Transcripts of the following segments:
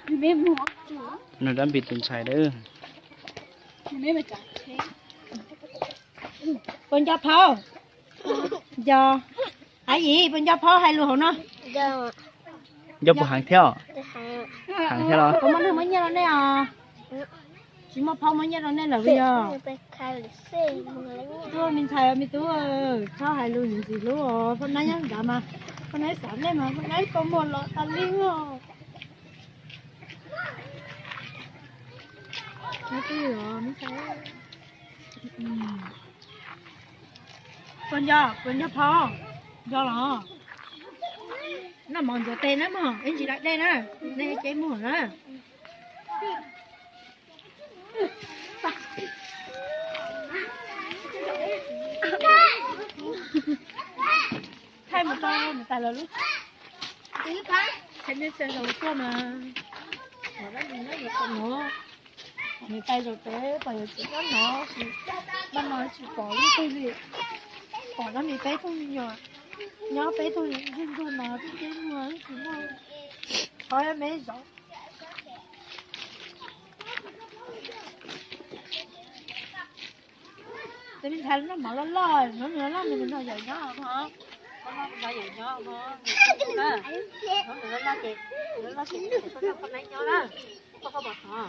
Nws dab npis tus ntxhais dawb. Puas nco phauj? Nco. Aib Yim, puas nco phauj hais lus hauv no? Nco puas heev thiab? Heev thiab los? Puas muaj neeg muab nyiaj rau nej os? Tsis muaj phauj muab nyiaj rau nej lawm puas yog? Tub me ntxhais me tub, txhob hais lus ntxim hlub os, phauj nab nyob nrad mas, phauj nab xav nej mas phauj nab kua muag los tas li os. Puas nco, puas nco phauj? Nco los? Noj mov ntxuav tes na mog, ib ntsis lawm dej na, nej cev muag na. Thaij mus rau niam tais lawv lub, thaij nej txhia zaus tuaj mas, niam tais zaum pem pom yuav txiv nyob no, nyob no tsis pom ib tug li, pom dab npis peb tug me nyuam, nyob peb tug li ntsuj ntsuag mas tib teb muag tsis muaj, qhov me zov. Tus me ntxhais noj mov loj loj, hnub nws loj loj nws mus nrog yawm nyob mog, hnub nws nrog yawm nyob mog, hnub nws loj loj ces, nws loj loj ces nws tuaj nrog phauj nab nyob na. Koj, koj puas hnov?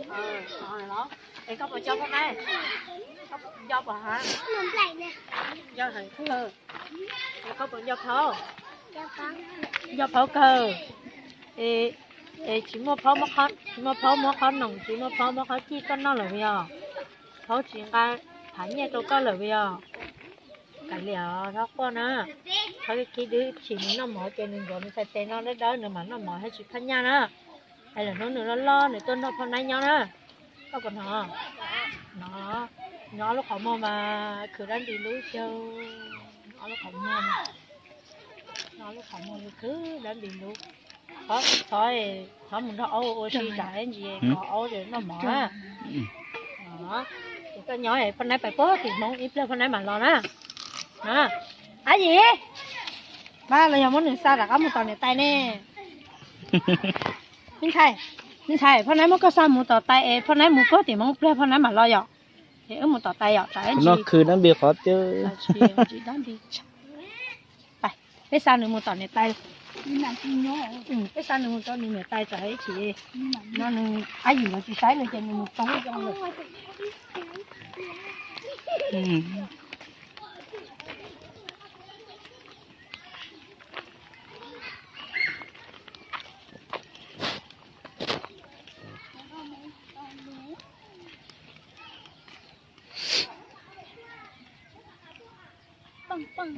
Hnov los? Es koj puas nco phauj nab? Koj puas nco puas heev? Nco heev kawg. Es koj puas nco phauj? Nco phauj kawg. Es, es tsis muaj phauj muab qhob, tsis muaj phauj muab qhob noom, tsis muaj phauj muab qhob cij koj noj lawm puas yog? Phauj tsis nqa phav nyiaj rau koj lawm puas yog? Kav liam os, txhob quaj na. Txhob khib dwb, tsim nws noj mov ces nws ntxuav nws txhais tes no dawb dawb nws mam noj mov thiaj tsis phaj nyaj na. Es lwm hnub nws loj loj nws tuaj nrog phauj nab nyob na. Koj puas hnov? Hnov. Nyob ob lub qhov muag mas khwv dab npis lub xyaw. Ob lub qhov muag, nyob ob lub qhov muag khwv dab npis lub. Thov, thov mus nrog aub ua si tsam ib ntsis kov aub noj mov na. Ces koj nyob phauj nab pais puag tim hmoob ib pliag phauj nab mam los na. Ab Yim, pab los yog muab nws xa rov qab mus tom niam tais ne. Me ntxhais, me ntxhais, phauj nab muab koj xa mus tom tais es phauj nab mus puag tim hmoob pliag phauj nab mam los yom. Es wb mus tom tais yom, tsam ib ntsis khwv dab npis qhov twg. Peb xa nws mus tom niam tais. Peb xa nws mus rau nws niam tais tsam ib chim no nws Ab Yim los tsis saib nws ces nws mus tau zoo lawm. Paj paj.